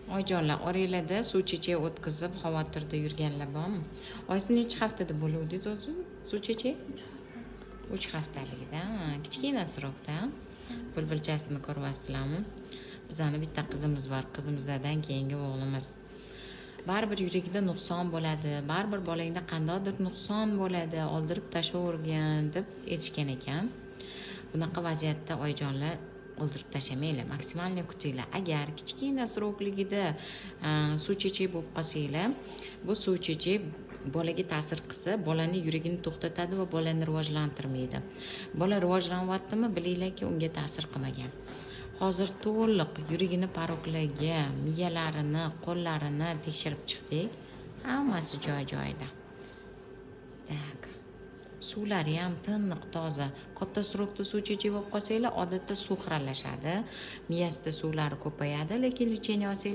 Oyijonlar, oranglarda suv chechak o'tkazib, xavotirda yurganlar bormi? Oyisi necha haftada bo'luvdingiz o'zi suv chechak? 3 haftaligida, kichkina срок da. Bulbulchasini ko'ryapsizlarmi? Bizani bitta qizimiz bor, qizimizdan keyingi o'g'limiz. Baribir yuragida nuqson bo'ladi, baribir bolangda qandaydir nuqson bo'ladi, oldirib tashlavergan, deb aytishgan ekan. Bunaqa vaziyatda, oyijonlar, oldirib tashlamanglar, максимальный kutinglar. Agar kichkina срок ligida suv chechak bo'lib qolsanglar, bu suv chechak bolaga ta'sir qilsa, bolani yuragini to'xtatadi va bolani rivojlantirmaydi. Bola rivojlanyaptimi, bilinglarki, unga ta'sir qilmagan. Hozir to'liq yuragini порок larga, miyalarini, qo'llarini tekshirib chiqdik, hammasi joy joyida. Так, suvlari ham tiniq, toza. Katta срок da suv chechak bo'lib qolsanglar, odatda suv xiralashadi, miyasida suvlari ko'payadi, lekin лечение olsanglar.